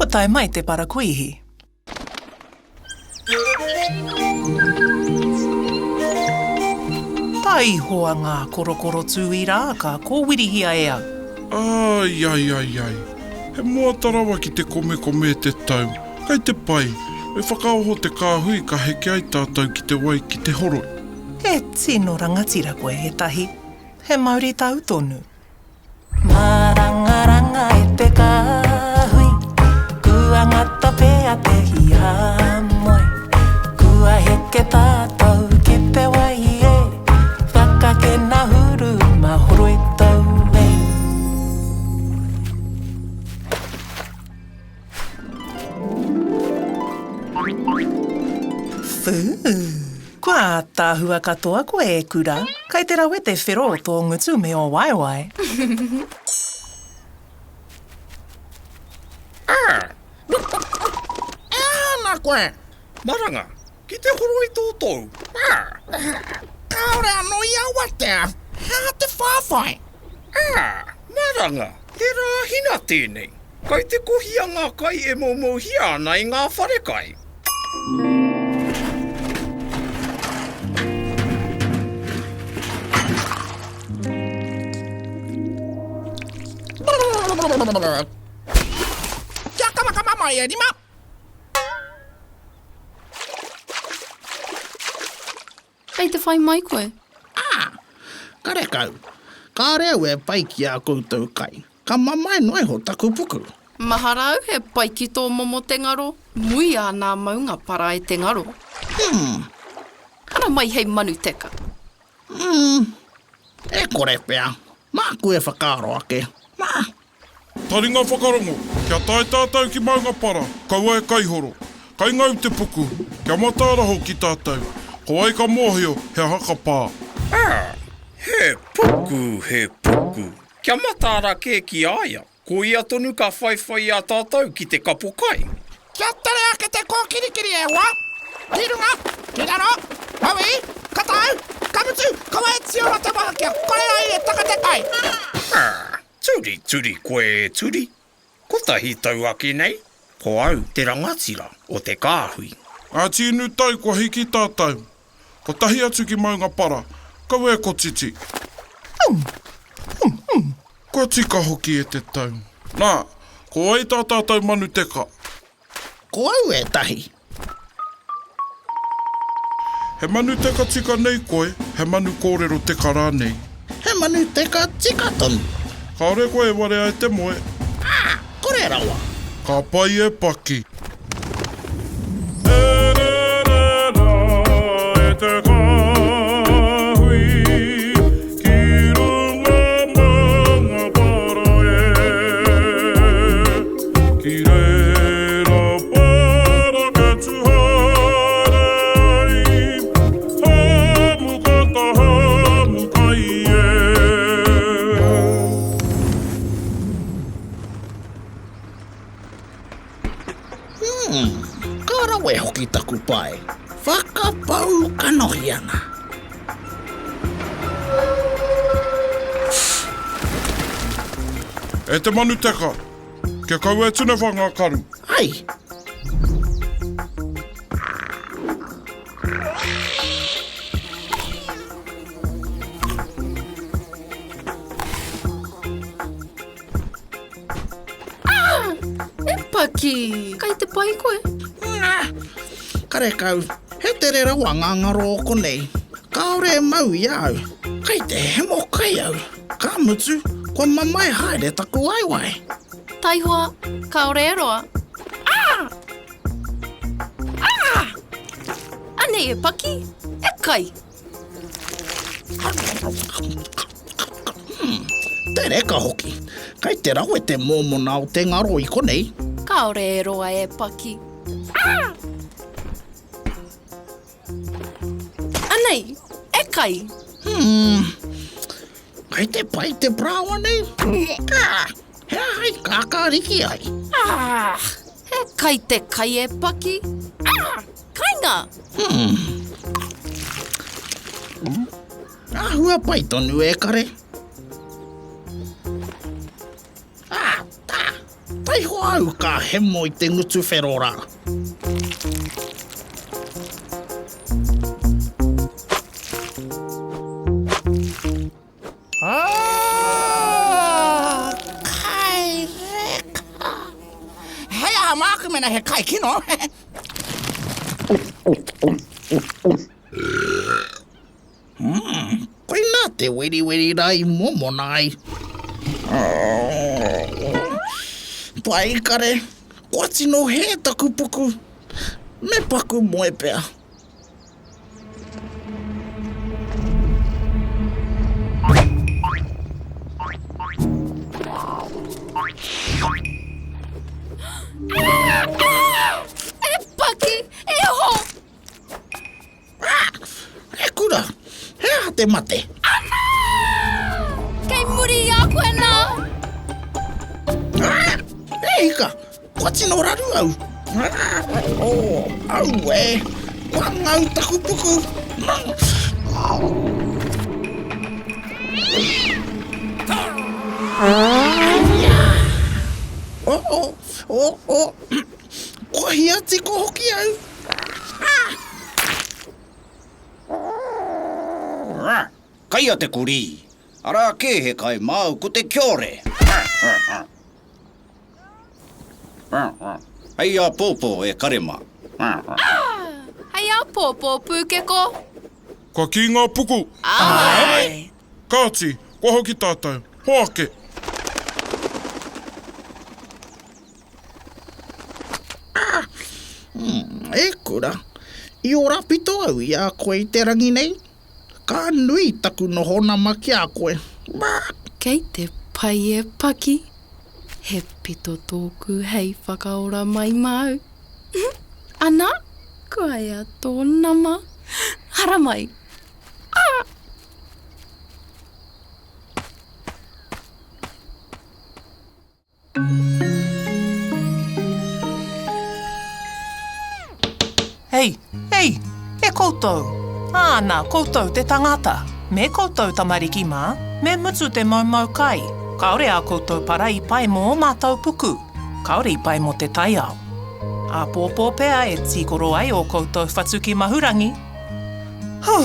tae mai te parakuihi. Taihoa ngā korokoro tūī rā ka kōwirihia e au. Ai, ai, ai, ai. He moata rawa ki te komekome te tau. Kei te pai. Me whakaoho te kāhui ka heke ai tātou ki te wai ki te horoi. He tino rangatira koe e Tahi. He mauri tau tonu. Mārangaranga e te kāhui, kua ngata pea te hiamoe. Kua heke tātou ki te wai e, whakakena huru mahoroi tau e. Whū! Kua ātaahua katoa koe e Kura, kai te rawe te whero o tō ngutu me ō waewae. E aha ana koe? Maranga, ki te horoi tō tou. Kāore anō i awatea. He aha te whāwhai? Maranga, he rā hina tēnei. Kai te kohia ngā kai e moumouhia ana i ngā wharekai. Kia kamakama mai e Rima! Kei te whai mai koe? Ā, karekau. Kāre au e pai ki ā koutou kai. Ka mamae noa iho taku puku. Mahara au he pai ki tō momo te ngaro, muia nā maunga para e te ngaro. Hmm. Haramai hei manu teka. Hmm. E kore pea. Māku e whakaaro ake. Mā. Taringa whakarongo, kia tae tātou ki Maungapara, kaua e kaihoro. Kaingau te puku, kia mataara hoki tātou. Ko wai ka mōhio he aha ka pā. Ā, he puku, he puku. Kia mataara kē ki a ia, ko ia tonu ka whaiwhai i a tātou ki te kapo kai. Kia tere ake te kōkirikiri e hoa! Ki runga, ki raro, mauī, katau, ka mutu, kaua e tioro te waha kia kore ai e taka te kai! Ā, turituri koe e Turi. Kotahi tau ake nei, ko au te rangatira o te kāhui. Ngāti Inutai kua hiki tātou. Kotahi atu ki Maungapara, kaua e kotiti. Kua tika hoki e te tau. Nā, ko wai tā tātou manu teka? Ko au ētahi. He manu teka tika nei koe, he manu kōrero teka rānei? He manu teka tika tonu. Kāore koe e warea e te moe? Ā, kore rawa. Ka pai e Paki. E rere rā e te kāhui ki runga maunga para e, ki reira para ke tuhaere ai, hamuka ta hamuka i e. Hmm, ka rawe hoki taku pae. Whakapau kanohi ana. E te manu teka, kia kaua e tunewha ngā karu. Ai! Ah! E Paki, kai te pai koe? Ngā! Karekau, he tere rawa ngā ngaro o konei. Kāore e mau i a au. Kai te hemo kai au. Ka mutu, kua mamae haere taku waewae. Taihoa, kāore e roa. Ah! Ah! Anei e Paki, e kai! Hmm, te reka hoki. Kai te rawe te mōmona o te ngaro i konei. Kāore e roa e Paki. Ah! Anei, e kai! Hmm, kai te pai te parāoa nei. Ah, he aha i kākāriki ai? Ah, he kai te kai e Paki. Ah, kainga! Hmm. Āhua pai tonu e kare. Ah, tā! Waiho au ka hemo i te ngutu whero rā. Ah, kai reka. Hei aha māku mena he kai kino. Mm, koinā te weriweri rā i mōmona ai. Pai kare, kua tino hē taku puku. Me paku moe pea. E Paki, e ho! E Kura, he aha te mate? Ana! Kei muri i a koe nā! E hika, kua tino raru au. Oh, auē, kua ngau taku puku. Oh, oh, oh, oh. Kua hiatiko hoki au. Kaia te kurī. Arā kē he kai māu ko te kiore. Hei āpōpō e kare mā. Hei āpōpō pūkeko. Kua kī ngā puku. Āe. Kāti, kua hoki tātou. Hoake! E kura, i ora pito au i a koe i te rangi nei. Ka nui taku noho nama ki a koe. Kei te pai e Paki. He pito tōku hei whakaora mai māu. Ana, kua ea tō nama. Haramai. Ah! Hei, hei, e koutou! Āna, koutou te tangata! Me koutou tamariki mā, me mutu te moumou kai. Kāore ā koutou para i pai mō ō mātou puku, kāore i pai mō te taiao. Āpōpō pea e tīkoro ai ō koutou whatu ki Mahurangi. Huh!